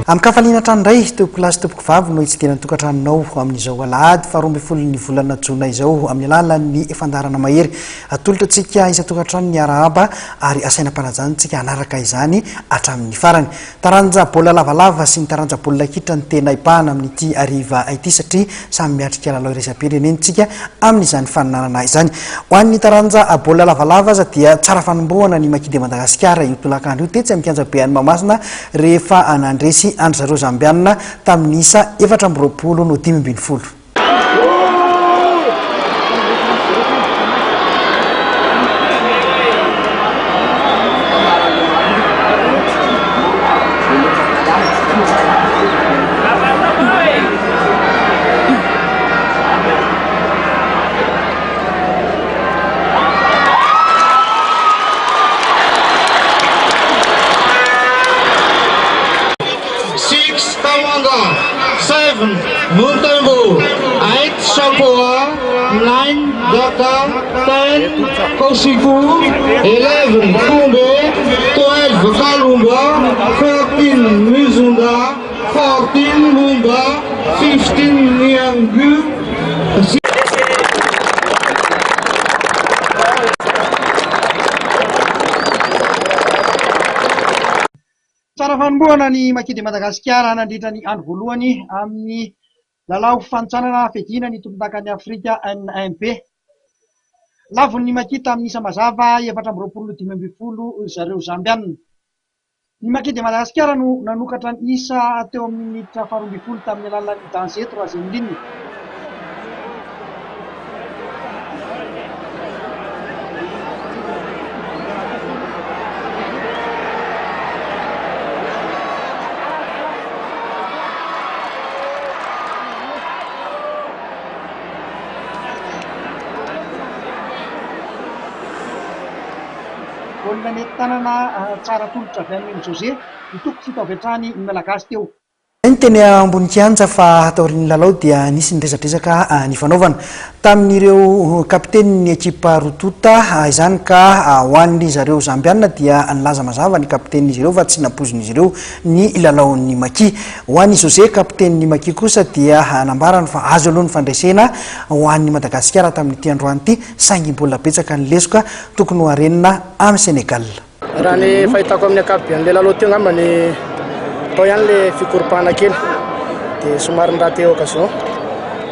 Amin-kafaliana hatrany indray, tompokolahy sy tompokovavy no hitsidihana ny tokantranonao amin'izao alahady faha 12 ny volana jona izao amin'ny alalan'ny fandaharana mahery. Atolotra antsika isan-tokantrano ny arahaba ary asaina am-panajana antsika hanaraka izany hatramin'ny farany. Taranja baolina lavalava sy ny taranja baolina kitra no tena hibahana amin'ity hariva ity satria samy miatrika lalao iraisam-pirenena isika amin'izany faninanana izany. Ho an'ny taranja baolina lavalava aza dia tsara fanombohana ny Maki de Madagasikara io tolakandro io tetsy amin'ny kianjabe any Mahamasina rehefa nandresy an-dry zareo Zambianina tamin'ny isa 24 no 15. Six Tawanga, seven Mutembo, eight Shakoa, nine Daka, ten Koshiku, 11 Kumbe, 12 Kalumba, 13 Muzunda, 14 Mumba, 15 Niangu. Tsara fanombohana ny Maki de Madagasikara nandritra ny andro voalohany amin'ny lalao fanintsanana fiadiana ny tompondakan'i Afrika NMP. Lavon'ny Maki tamin'ny isa mazava 24 15 ry zareo Zambianina. Ny Maki de Madagasikara no nanokatra ny isa teo amin'ny minitra faha-12 tamin'ny alalan'ny Danzé troisième ligne. Baolina nety tanana tsara tolotra avy amin'i José, nitoko fito avy hatrany ny Malagasy teo. Ny teny ambony kianja fa taorian'ny lalao dia nisy ny resadresaka nifanaovana tamin'ireo kapitenin'ny ekipa roa tonta izany ka ho an'ny zareo Zambiana dia nilaza mazava ny kapitenin'izy ireo fa tsy nampoizin'izy ireo ny lalaon'ny Maki. Ho an'i José kapitenin'ny Maki kosa dia nambarany fa azo aloha ny fandresena ho an'i Madagasikara tamin'ity androany ity saingy mbola betsaka ny lesoka tokony ho harenina amin'i Sénégal. Raha ny fahitako amin'ny ankapoben'ilay lalao teo angamba ny tao ihany ilay fikoropahana kely dia somary ni-rater occasion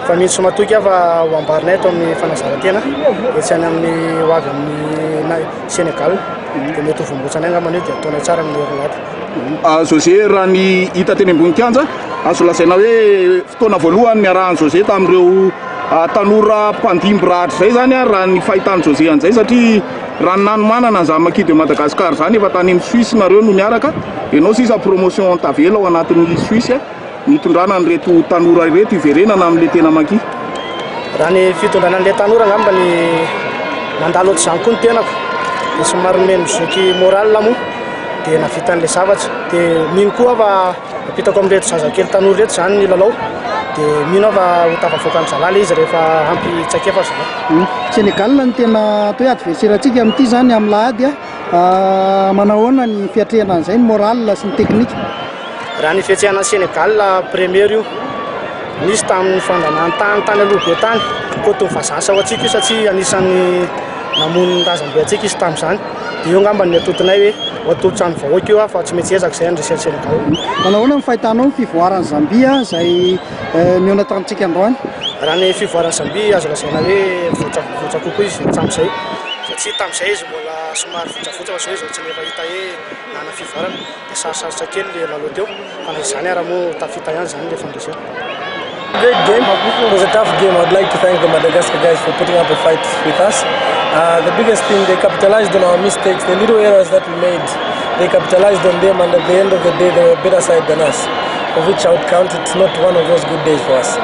fa mino sy matoky aho fa ho ambarinay ato amin'ny fanazarantena etsy any amin'ny ho avy amin'ny Sénégal dia mety ho voambotsanay angamba io dia ataonay tsara amin'ny herinandro. José, raha ny hita teny ambony kianja, azo lazaina hoe fotoana voalohany niarahan'i José tamin'ireo tanora mpandimby rahatrizay izany raha ny fahitan'i José an'izay satria Raha ny nanomanana an'izany Maki de Madagascar izany efa tany amin'ny Suisse nareo no niaraka, ianao sisa promotion tavela ao anatin'ny Suisse nitondrana an'ireto tanora ireto hiverenana amin'ilay tena Maki. Raha ny fitondrana an'ilay tanora angamba ny nandalo ohatr'izany koa ny tenako dia somary nomen'ny zoky moral moa dia nahavita an'ilay zavatra dia mino koa aho fa Apitako amin'ireto zazakely tanora ireto izany ny lalao dia mino aho fa ho tafavoaka amin-dry zalahy ilay izy rehefa ampy traikefa ry zalahy. Sénégal no tena atao hoe adversaire antsika amin'ity izany amin'ny lahady a. Manao ahoana ny fiatrehana an'izay, ny moral sy ny technique? Raha ny fiatrehana an'i Sénégal, première io. Nisy tamin'ny fandanahantany tany aloha be tany, koton'ny vazaha ho antsika io satria anisan'ny namono ny razambe antsika izy tamin'izany. Dia io angamba no atotonay hoe ho atolotra ny vahoaka io fa tsy maintsy ezaka izay handresy an'i Sénégal. Manao ahoana ny fahitanao ny fivoaran'i Zambia izay nihaona tamintsika androany? Raha ny fivoaran'i Zambia azo lazaina hoe mivoatra mivoatra kokoa izy hatramin'izay satria tamin'izay izy mbola somary votsavotra fa izao izy ohatran'ny efa hita hoe nanana fivoarana dia sarosarotra kely ilay lalao teo fa na izany ara moa tafita ihany izany ilay fandresena. Great game. It was a tough game. I'd like to thank the Madagascar guys for putting up a fight with us. The biggest thing, they capitalized on our mistakes, the little errors that we made. They capitalized on them, and at the end of the day, they were a better side than us, of which I would count it not one of those good days for us.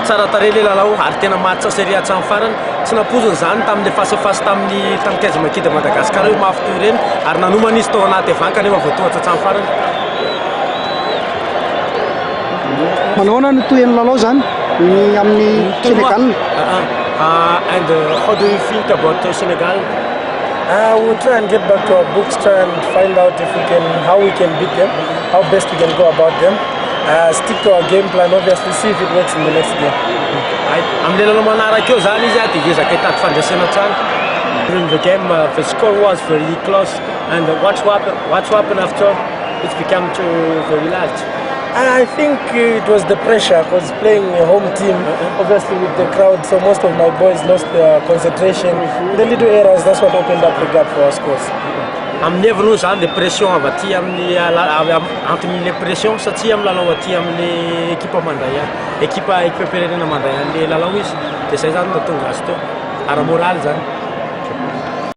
Tsara tarehy ilay lalao ary tena maty saseri hatramin'ny farany. Tsy nampoizina izany tamin'ilay face à face tamin'ny tamin'ny Kaiza Maki de Madagascar hoe mafy toy ireny ary nanomana izy tao anaty avant kanefa voatohatra hatramin'ny farany. Manao ahoana no tohin'ny lalao izany ny amin'ny Sénégal? And how do you think about Senegal? We'll try and get back to our books, try and find out if we can, how we can beat them, how best we can go about them. Stick to our game plan, obviously, see if it works in the next game. Amin'le lalao manaraka eo zany izy a dia hiezaka hitady fandresena trano. During the game, the score was very close, and what happened after it became too very large? I think it was the pressure because playing a home team, obviously with the crowd, so most of my boys lost their concentration. The little errors, that's what opened up the gap for our scores. Amin'ny heviny moa zany de pression avy aty amin'ny anton'le pression satria amin'ny lalao aty amin'ny ekipa mandray a ekipa ekipa-pirenena mandray an'le lalao izy de zay zany natonga azy teo ara moraly zany.